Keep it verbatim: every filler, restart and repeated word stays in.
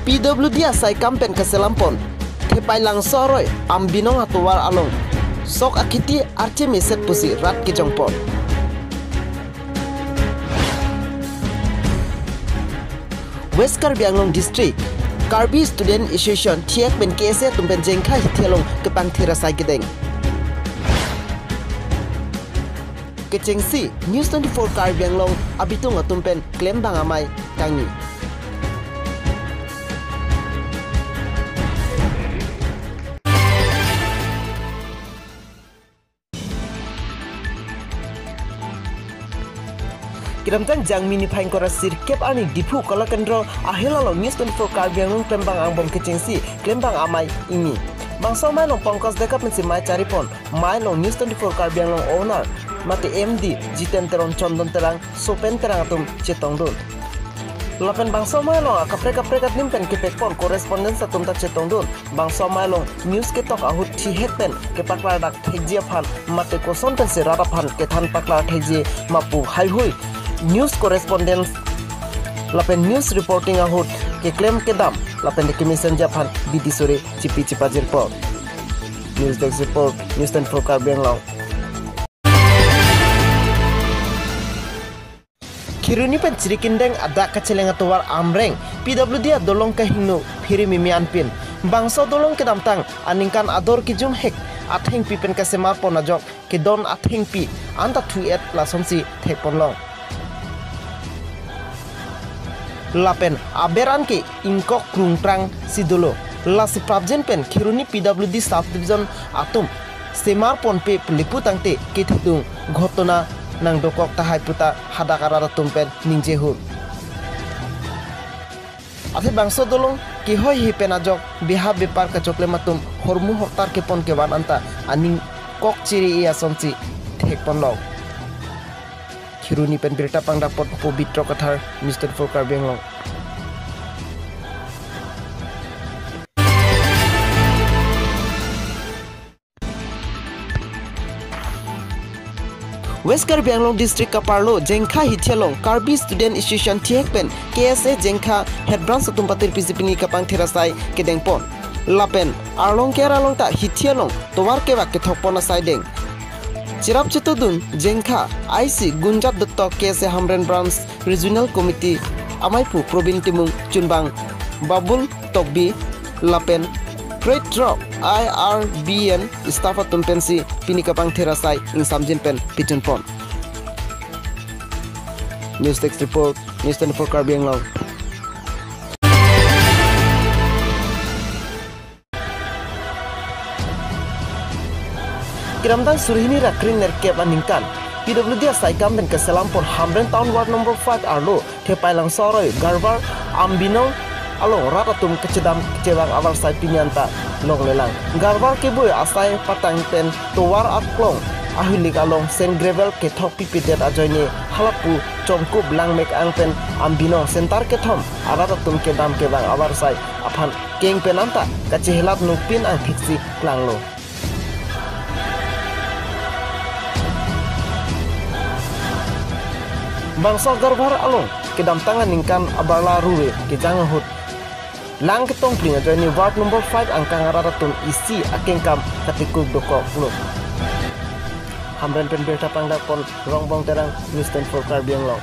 P W D asaikam pen kaselam pon Thepailangso aroi Ambinong atovar along sok akhiti arche meset pusi rat kejong pon. West Karbi Anglong District Karbi Student Association thihek pen K S A atum pen Jengkha hithi along kepangthir asai kedeng. Kechengsi News twenty-four Karbi Anglong abitung atum pen klembang amei kangni. Kedamtang Jangmi niphai ingkoi ra sirkep arni Diphu Kalakendro ahel along News twenty-four Karbi Anglong klembang angbong kechengsi klembang amei ingni. Bangso amei along Pankaj Deka pensi mei charipon, mei along News twenty-four Karbi Anglong owner mate M D Jiten Teron, Chondon Terang, Sopen Terang atum chetongdun. Lapen bangso amei along akaprek kaprek adim pen kepekpon correspondents atum ta chetongdun. Bangso amei along news ketok ahut thihek pen kepaklardak thekji aphan mate koson pensi rat aphan kethan paklar thekji ma pu haihui news correspondent lapen news reporting ahut keklem kedam lapen kemesenji aphan bidi sore chipi chipajirpo. News Desk Report, News twenty-four Karbi Anglong. Kheroni pen Chirikindeng adak kacheleng atovar Amreng P W D adolong kahingno phiri mimi anpin. Bangso adolong kedamtang aningkan ador kejumhek athengpi pen kasemar pon ajok kedon athengpi anta thu-et lasonsi thekponlong. Lapen aber an ke ingkok krungprang si dolo. Lasi prapjin pen Kheroni P W D Sub Division atum semar ponpe pu lipu tangte kethedung ghotona nangdokok tahai puta hadak arat atum pen ningjehur. Athe bangso adolong kehoihe pen ajok beha bepar kachoklem atum hormu hortar kepon kevan anta aning kok chiri-i asonsi thekponlong. Kheroni pen birta pangdakpon Pobitro Kathar, News twenty-four Karbi Anglong. West Karbi Anglong District kaparlo Jengkha hithi along Karbi Student Association thihek pen K S A Jengkha Head Branch atum patirpisi pini kapangthir asai kedengpon. Lapen arlong ke-ar along ta hithi along tovar kevak kethokpon asai deng. Cherap chetongdun Jengkha I C Gunjat Dutta, K S A Hamren Branch Regional Committee amei pu Probin Timung, chunbang Babul Tokbi lapen Great Rock I R B N staff atum pensi pini kapangthir asai ingsamjin pen pijunpon. News Desk Report, News twenty-four Karbi Anglong. Kedamtang suri hini ra krenerkep aningkan P W D asaikam pen kaselampon Hamren Town Ward Number five arlo Thepailangso aroi Garvar Ambinong along rat atum kachedam kachevang avarsai pini anta longlelang. Garvar kebui asai patang pen tovar aklong ahilik along sand gravel kethok pipedet ajoine halapu chomkup langmek ang pen Ambinong center kethom arat atum kedam kevang avarsai aphan keng pen anta kachehelat nupin angthiksi klanglo. Bangso Garvar along kedamtang aningkan abarla ruve kejang ahut lang ketongpling ajoine Ward Number five angkang arat atum isi akengkam katikuk dokoklo. Hamren pen birta pangdakpon Rongbong Terang, News twenty-four Karbi Anglong.